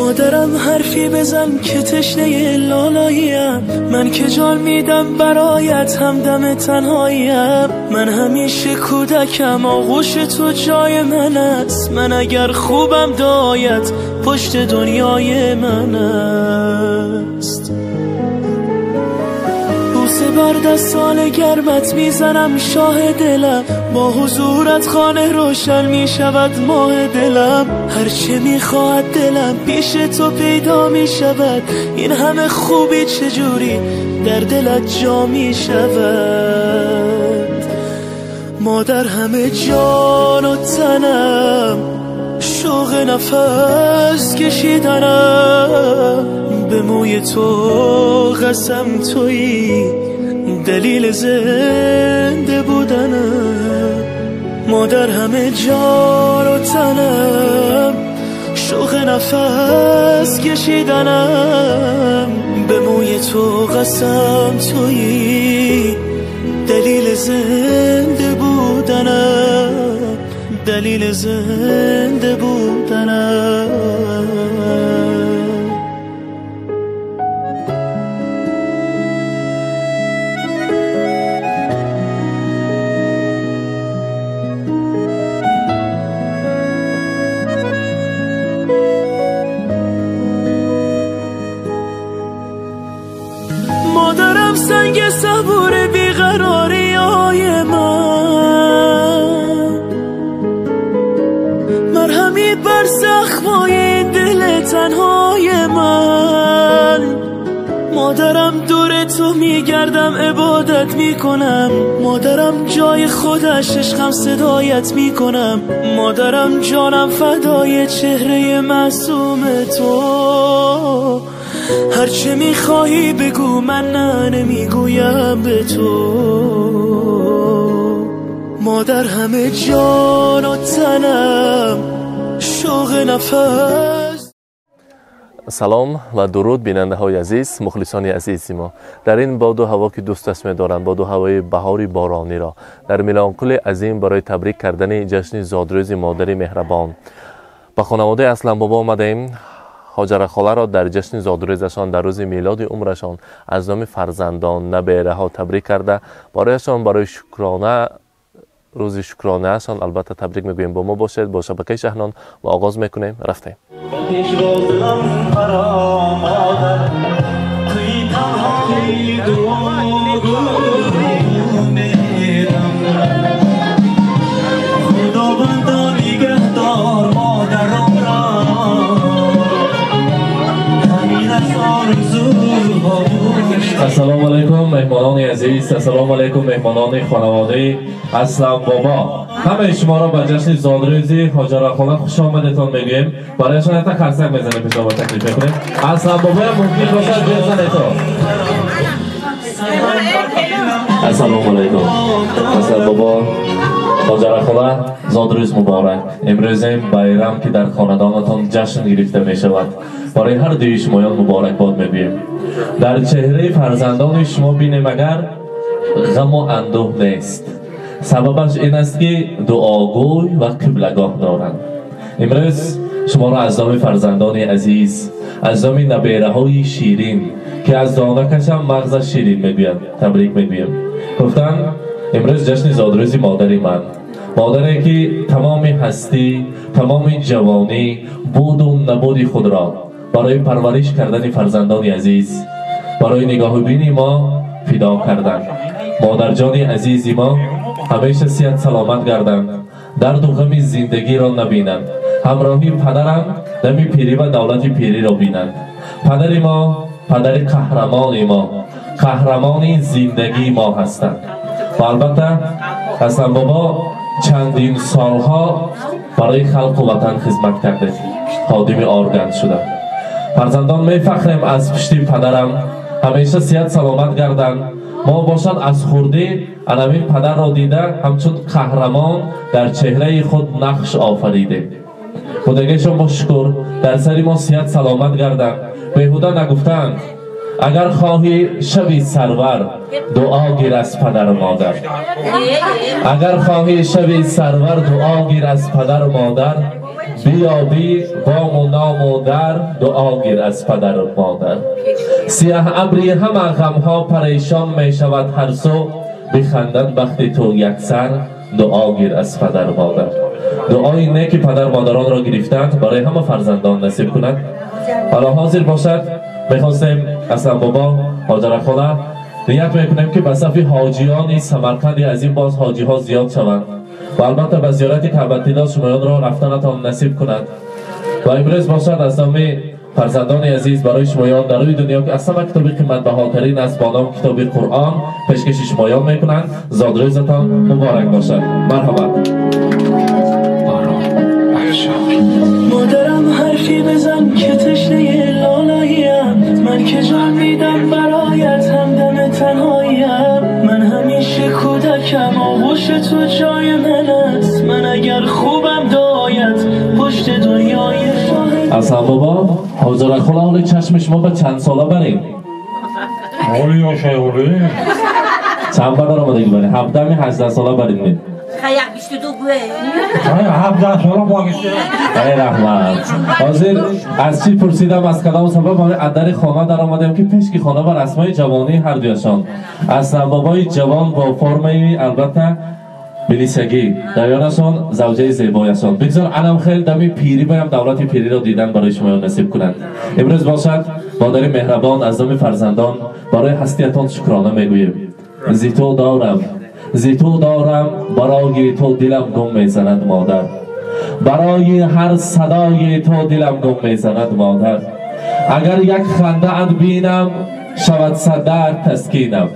مادرم حرفی بزن که تشنه لالاییم، من که جان میدم برایت همدم تنهاییم. من همیشه کودکم، آغوش تو جای من است. من اگر خوبم دایت پشت دنیای من است. بوسه بر دستان گرمت میزنم شاه دلم، با حضورت خانه روشن میشود ماه دلم. هرچه میخواهد دلم پیش تو پیدا میشود، این همه خوبی چجوری در دلت جا میشود. مادر همه جان و تنم، شوق نفس کشیدنم، به موی تو قسم تویی دلیل زنده بودنم. مادر همه جان و تنم، شوق نفس کشیدنم، به موی تو قسم تویی دلیل زنده بودنم، دلیل زنده بودنم. مادرم سنگ صبور بیقراری های من، مرهمی بر زخمای دل تنهای من. مادرم دور تو میگردم عبادت میکنم، مادرم جای خودش عشقم صدایت میکنم. مادرم جانم فدای چهره معصوم تو، هرچه میخواهی بگو من نه نمیگویم به تو. مادر همه جان و تنم، شوق نفس. Салом ва дуруд, бинандаҳои азиз, мухлисони азизи мо. Дар ин боду ҳаво ки дӯсташ медоранд, боду ҳавои баҳори борониро дар Милонкули азим барои табрик кардани ҷашни зодрӯзи модари меҳрабон ба хонаводаи Асланбобо омадаем. Ҳоҷарахоларо дар ҷашни зодрӯзашон, дар рӯзи милоди умрашон аз номи фарзандон, набераҳо табрик карда, барояшон барои шукрона, рӯзи шукронаашон албатта табрик мегӯем. Бо мо бошед, бо шабакаи Шаҳнон мо оғоз мекунем. Рафтем. Ассалому алайкум, меҳмонони азиз, ассалому алайкум, меҳмонони хонаводаи Асланбобо. Ҳамаи шуморо ба ҷашни зодрӯзи Ҳоҷарахола хуш омадетон мегӯем. Барояшон якта қарсак мезанем, пешоба таклиф мекунем. Асланбобоям мумкин бошад безането. Ассалому алайкум, Асланбобо, Ҳоҷарахола, зодрӯз муборак. Имрӯзем байрам ки дар хонадонатон ҷашн гирифта мешавад. Барои ҳар дуи шумоён муборакбод мегӯем. Дар чеҳраи фарзандони шумо бинем агар ғаму андӯҳ нест. Сабабаш ин аст ки дуогӯй ва қиблагоҳ доранд. Имрӯз шуморо аз номи фарзандони азиз, аз номи набераҳои ширин ки аз донакашам мағзаш ширин мегӯянд, табрик мегӯем. Гуфтанд имрӯз ҷашни зодрӯзи модари ман, модаре ки тамоми ҳастӣ, тамоми ҷавонӣ, буду набуди худро барои парвариш кардани фарзандони азиз, барои нигоҳубини мо фидо карданд. Модарҷони азизи мо ҳамеша сиҳат саломат гарданд, дарду ғами зиндагиро набинанд, ҳамроҳи падарам дами пирӣ ва давлати пириро бинанд. Падари мо, падари қаҳрамони мо, қаҳрамони зиндагии мо ҳастанд. Ва албатта Асланбобо чандин солҳо барои халқу ватан хизмат кардед, ходими орган шуда. Фарзандон мефахрем аз пушти падарам, ҳамеша сиҳат саломат гарданд. Мо бошад аз хурдӣ анамин падарро дида ҳамчун қаҳрамон дар чеҳраи худ нақш офаридем. Худагешон бо шукр дар сари мо сиҳат саломат гарданд. Беҳуда нагуфтаанд агар хоҳӣ шави сарвар, дуо гир аз падару модар. Агар хоҳӣ шави сарвар, дуо гир аз падару модар. بیابی بام و نام و در، دعا گیر از پدر و مادر. سیاه ابری همه غمها پریشان می شود هر سو، بخندد بخت تو یک سر، دعا گیر از پدر و مادر. دعای نیک پدر مادران را گرفتند برای همه فرزندان نصیب کند. حالا حاضر باشد میخواستیم اصلا بابا هاجره خاله نیت میکنیم که به صف حاجیان سمرقند از این باز حاجی ها زیاد شوند و البته به زیارت کعبة شمایان را رفتنتان نصیب کند. و امروز باشد از نام فرزندان عزیز برای شمایان در روی دنیا که اصلا کتاب قیمت بهاترین است با نام کتاب قرآن پیشکش شمایان میکنند. زادروزتان مبارک باشد. مرحبا. مادرم حرفی بزن که تشنه لالاییم، من که جان میدم برایت همدم تنهاییم، من همیشه کودکم آغوش تو جای من است، من اگر خوبم دایت پشت دنیای شاهد. اصلا بابا هاجره خاله حال چشم شما به چند ساله بریم؟ حالی یا شیولی؟ چند بار آمدگی بریم؟ 17 18 ساله بریم. خیلی 22 گوه. 17 ساله باگیشه. ای رحمت. حاضر از چی پرسیدم از کدام سبب از در خانه در آمدیم که پیش که خانه و رسمای جوانی هر دویشان. اصلا بابای جوان با فرم البته ملیسگی دایانشان زوجه زیبایشان. بگذار انم خیلی دمی پیری بایم دولت پیری را دیدن برای شما نصیب کنند. امروز باشد مادر مهربان از نام فرزندان برای هستیتان شکرانه میگوییم. زی تو دارم، زی تو دارم، برای تو دلم گم میزند مادر، برای هر صدای تو دلم گم میزند مادر. اگر یک خنده ات بینم شود صد درد تسکینم،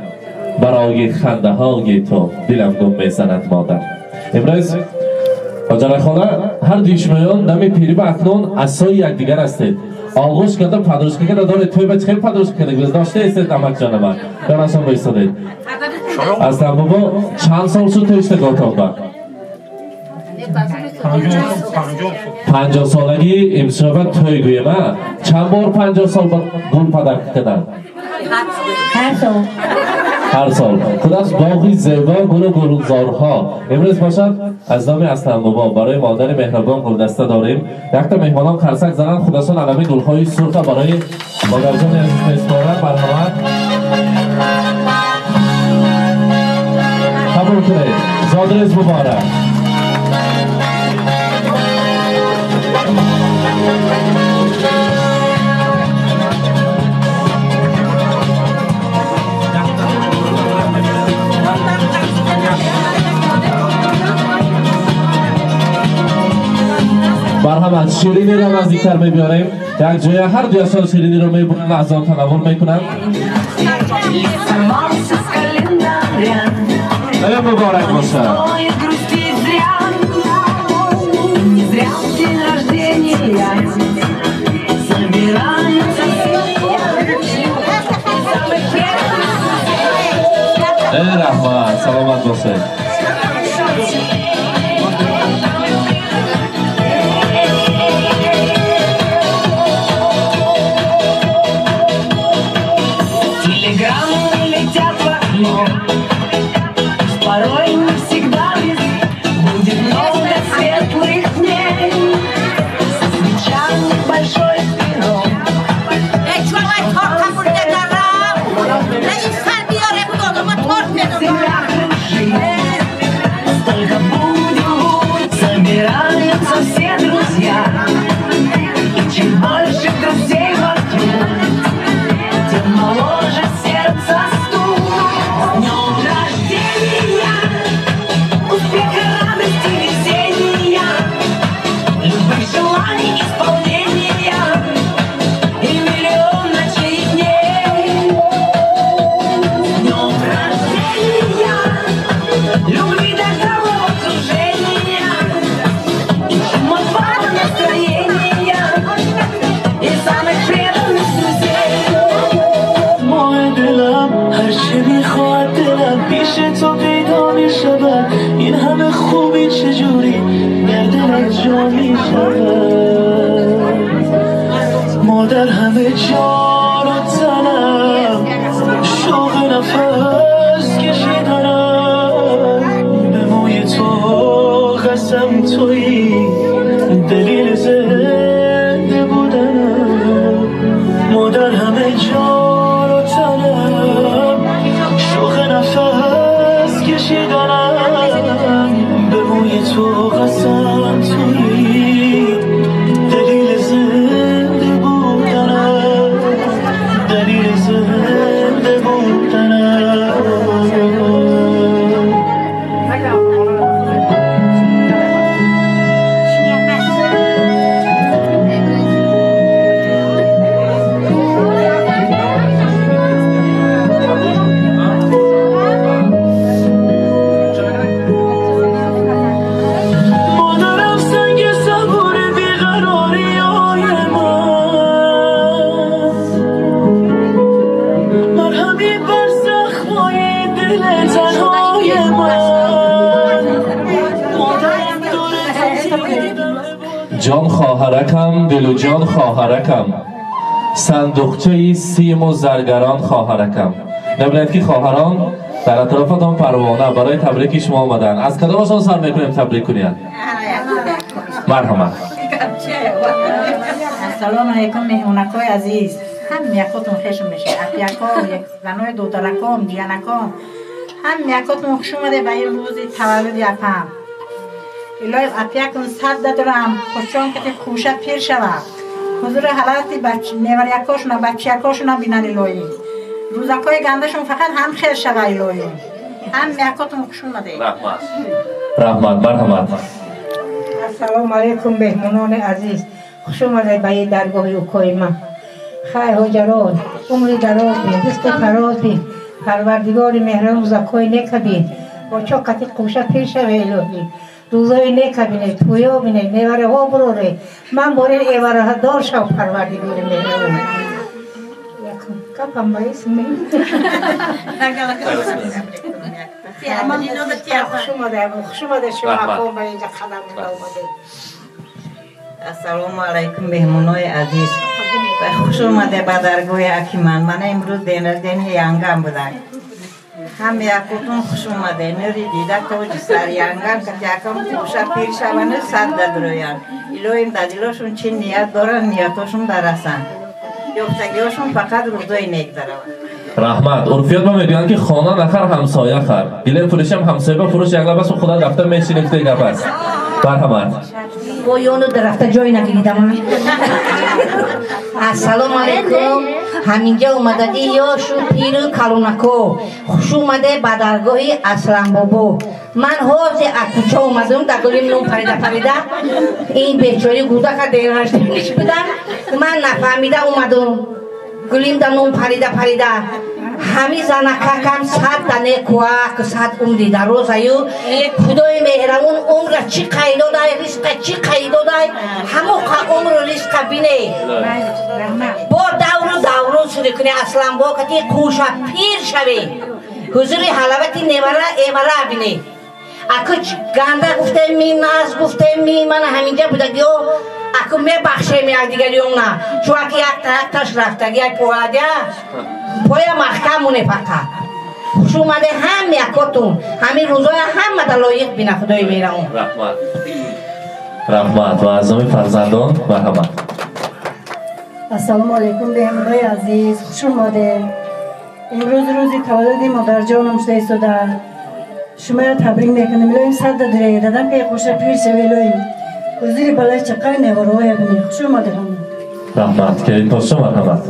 برای خنده های تو دلم گم میزند مادر. امروز هاجره خاله هر دوی شمایان دم پیری به اکنون عصای یکدیگر هستید. آغوش کرده پدرش کرده داره توی به چه پدرش کرده داشته استید امک جان من دارشان بایستادید. اصلا بابا چند سال شد تو اشتغالتان با؟ 50 سالگی امشب توی گویم چند بار 50 سال با گل پدر کردن؟ هر سال. هر سال خودش باغی زیبا گل و گلزارها. امروز باشد از نام اصلا بابا برای مادر مهربان گلدسته داریم. یک تا مهمانان خرسک زنن خودشان علمه گلهای سرخ برای مادر جان عزیز میسپارن. مرحمت قبول کنید. زادروز مبارک. مرحبا. شیرینی را نزدیکتر میبیاریم. یک جای هر دوی سال شیرینی را میبرن و از آن تناول میکنن. ای مبارک باشه. ای رحمت سلامت باشه. Порой не всегда будет много светлых дней. Со свечами большой пирог. Столько будем, собираются все друзья. И чем больше друзей вокруг, тем моложе сердце стук. С днем рождения, успеха, радости, весенния, любых желаний исполнения и миллион ночей и дней. С днем рождения, любви до головокружения и чумового настроения и самых преданных друзей. ماه دلم هرچه میخواد دلم پیش تو پیدا میشود، این همه خوبی چجوری در دلت جا میشود. Ҷон хоҳаракам, дилу ҷон хоҳаракам, сандуқчаи симу заргарон хоҳаракам. Набинед ки хоҳарон дар атрофатон парвона барои табрики шумо омаданд. Аз кадомашон сар мекунем табрик кунед? Марҳамат. Ассалому алайкум меҳмонакои азиз. Ҳам якотон хешум мешавад. Апяком, занои додараком, ҷиянаком. Ҳам якотон хуш омаде ба ин рӯзи таваллуди апам. Илоҳи апякун сад дадорам, хушон ки хуша пир шавад. Ҳузури ҳалати неварякошона, бачаякошона бинан илоҳӣ. Рӯзакҳои гандашон фақат ҳам хел шава илоҳӣ. Ҳам якотон хуш омаде. Раҳмат. Раҳмат, марҳамат. Ассалому алайкум меҳмонони азиз. Хуш омадед ба ин даргоҳи укои ман. Хайр ҳоҷарон, умри дароз бин, ризқи фароз бин, парвардигори меҳрибон рӯзакҳои нека бин, бо чоқати қӯша пир шава илоҳӣ. Рӯзои нека бинед, тӯё бинед, мевараҳо буроред. Ман бори эвараҳадор шав парвардигори меҳрибон. Капам ба исми. Хуш омадед, хуш омадед шумо аком ба инҷа қадам омадед. Ассалому алайкум меҳмонои азиз. Хуш омадед ба даргоҳи аки ман. Ман имрӯз день янгам будам. Ҳам якутон хуш омадед. Нури дида тоҷи сар янгам ки якам хуша пир шаванд сад дадроянд. Илоҳим дар дилошон чӣ ният доранд, ниятошон дарасанд. Ёфтагиҳошон фақат рӯзои нек дараванд. Раҳмат. Урфиёт ма мегӯянд ки хона нахар, ҳамсоя хар. Гилем фурӯшам ҳамсоя ба фурӯш як лабасу худа рафта мешинед гап аст. Марҳамат. Бо ёну дарафта ҷой нагиридам. Ассалому алайкум. Ҳаминҷа омадаги ёшу пиру калонако. Хуш омаде ба даргоҳи Асланбобо. Ман ҳозир аз кӯча омадам, дар гулим нон парида парида. Ин бечори гудака дерашдиниш будам. Ман нафаҳмида омадам. Гулимда нон парида парида. Ҳами занакакам сад дане куак, сад умри дарозаю. Худои меҳрабон умра чӣ қай додай, ризқа чӣ қай додай, ҳамоқа умру ризқа бине. Бо давру давру сури куни Асланбо кати қӯша пир шаве. Ҳузури ҳалавати невара эвара бине. Аку ганда гуфтем ми, наз гуфтем ми, мана ҳаминҷа будагиё аку мебахшем якдигариёна. Чун аки як таш рафтаги як поядя поя маҳкам моне фақат. Хуш омаде ҳам якотун. Ҳамин рӯзоя ҳамада лоиқ бина Худои меҳрабон. Раҳмат. Раҳмат ва аз номи фарзандон марҳамат. Ассалому алайкум меҳмонои азиз, хуш омадед. Имрӯз рӯзи таваллуди модарҷонам шуда истодаанд. Шуморо табрик мекунам. Илоҳим сад дадуре дадам ки хуша пир шава илоҳим. Ҳузури балаи чақаи невароҳоя бинед. Хуш омадед ҳама. Раҳмат. Келинтошо марҳамат.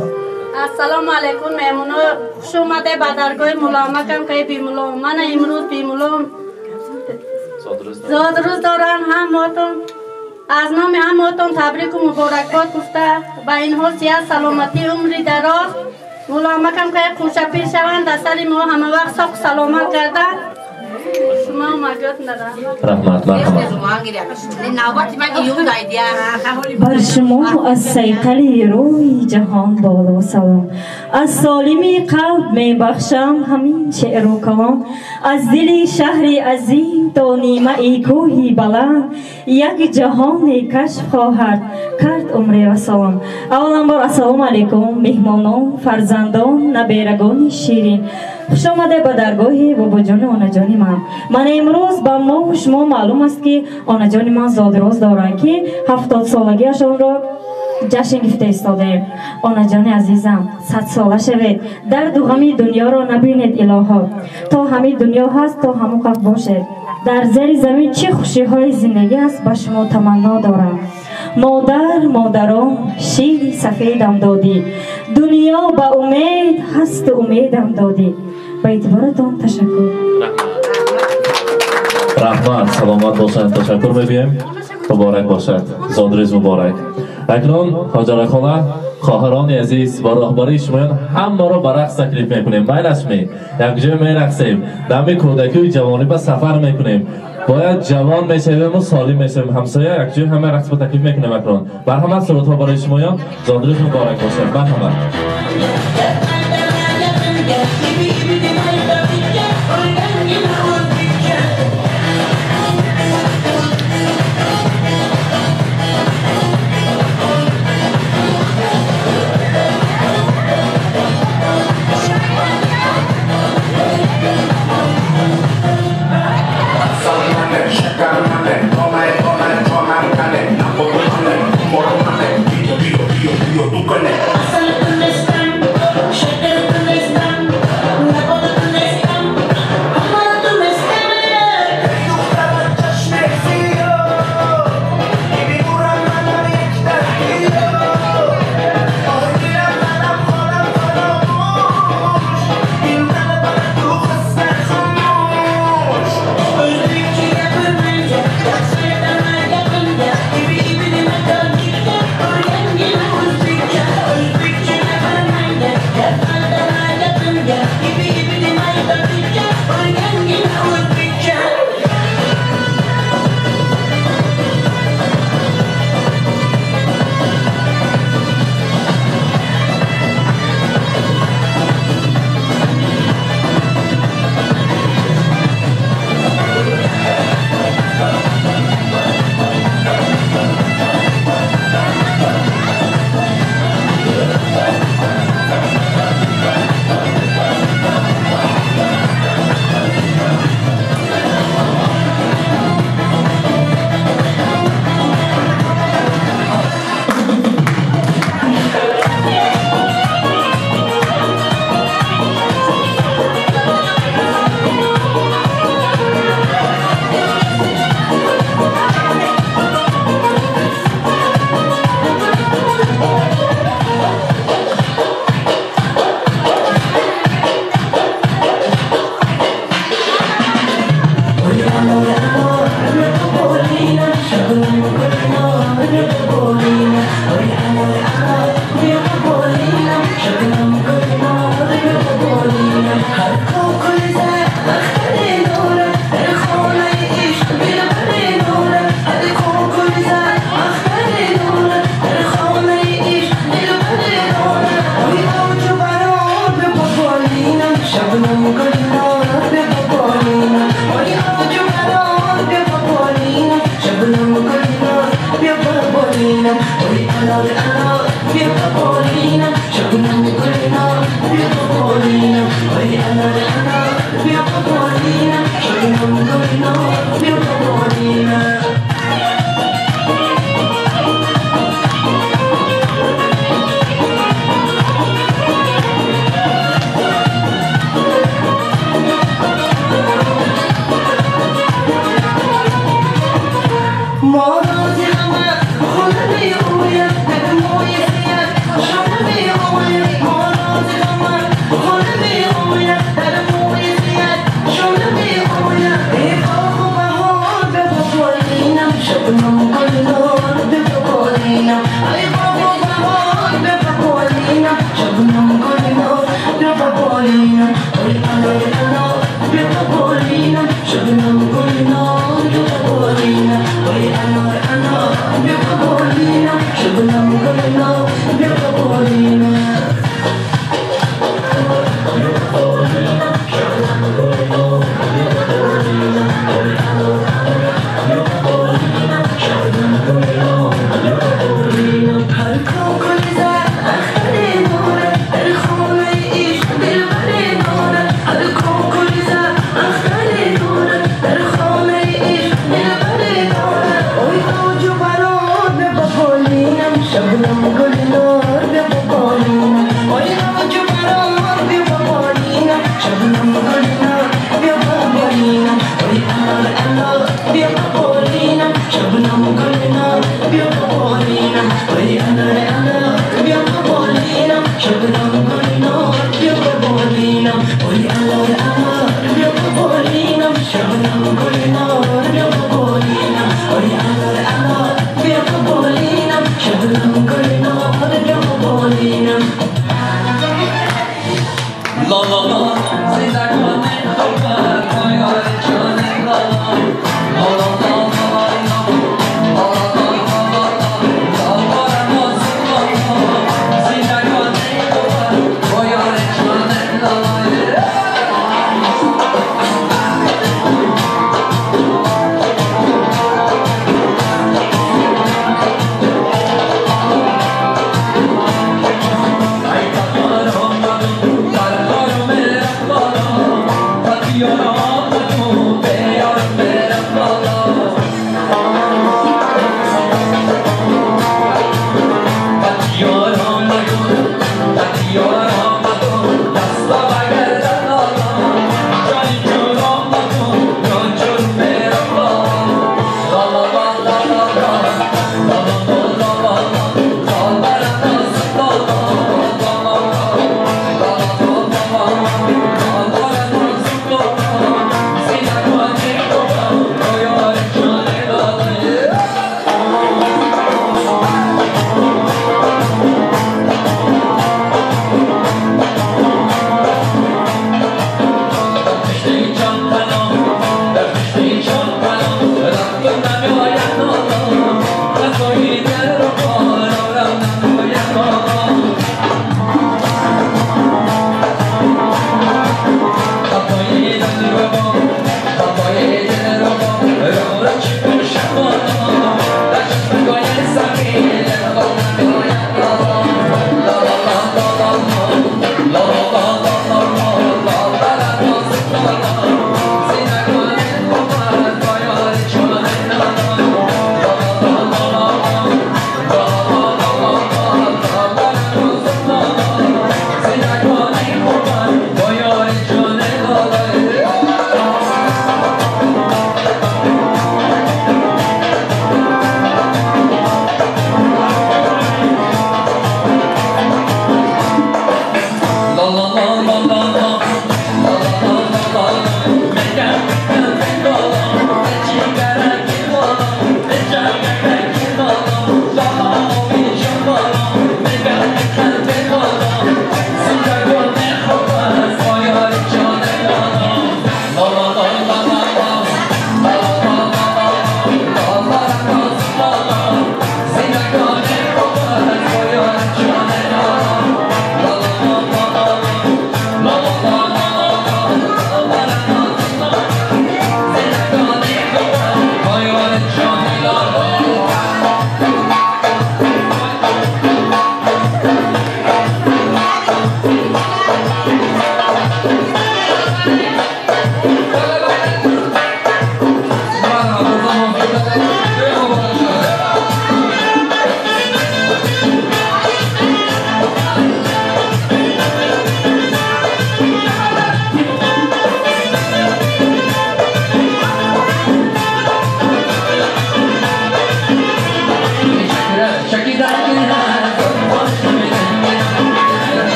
Ассалому алайкум меҳмоно, хуш омадед ба даргоҳи муллоамакам ки бимулло. Мана имрӯз бимулло зодрӯз дорам. Ҳамаатон аз номи ҳамаатон табрику муборакбод гуфта ба инҳо сиҳат, саломатӣ, умри дароз. Муллоамакам ки хуша пир шаванд, дар сари мо ҳама вақт соқу саломат гарданд. Шумо омадиёт надорам. Раҳмат, марҳамат. Бар шумо аз сайқали рӯи ҷаҳон боло салом. Аз солими қалб мебахшам ҳамин шеъру калом. Аз дили шаҳри азим то нимаи кӯҳи баланд як ҷаҳоне кашф хоҳад кард умре ва салом. Авваланбор ассалому алайкум меҳмонон, фарзандон, наберагони ширин. Хуш омаде ба даргоҳи бобоҷони онаҷони ман. Ман имрӯз ба мову шумо маълум аст ки онаҷони ман зодрӯз доранд ки 70 солагиашонро ҷашн гирифта истодаем. Онаҷони азизам, 100 сола шавед, дарду ғами дунёро набинед илоҳо. То ҳамин дунё ҳаст, то ҳамон қаф бошед. Дар зери замин чӣ хушиҳои зиндагӣ аст ба шумо таманно дорам. Модар, модарон, шири сафедам додӣ. Дунё ба умед ҳасту умедам додӣ. Ба эътиборатон ташаккур. Раҳмат, саломат бошанд, ташаккур мегӯем. Муборак бошад, зодрӯз муборак. Акнун ҳоҷарахона, хоҳарони азиз, ба роҳбарии шумоён ҳамаро ба рақс таклиф мекунем. Майрасме, якҷоя мерақсем, дами кӯдакию ҷавонӣ ба сафар мекунем. Бояд ҷавон мешавем ва солим мешавем. Ҳамсоя якҷоя ҳама рақс ба таклиф мекунем акнун. Марҳамат, сурудҳо барои шумоён. Зодрӯз муборак бошад. Марҳамат. Ой, анор, анор, бия ба болинам, шабнами гулнор, бия ба болинам. Ой, анор, анор, бия ба болинам, шабнами гулнор, бия ба болинам.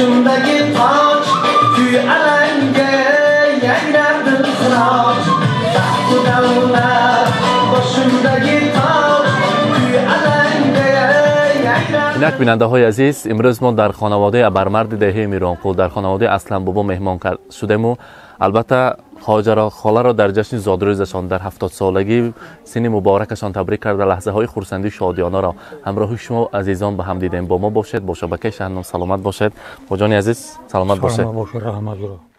Boshimdagi toj kuy alanga yangrar dilxiroj. Taxtu davlat boshimdagi toj kuy alanga yangrar. Инак бинандаҳои азиз, имрӯз мо дар хонаводаи абармарди деҳаи Миронқул, дар хонаводаи Аслам бобо меҳмон шудему албатта Ҳоҷара холаро дар ҷашни зодрӯзашон дар 70-солагӣ синни муборакашон табрик карда, лаҳзаҳои хурсандию шодиёнаро ҳамроҳи шумо азизон ба ҳам дидем. Бо мо бошед, бо шабакаи Шаҳрном. Саломат бошед, боҷони азиз, саломат бошед. Раҳмат.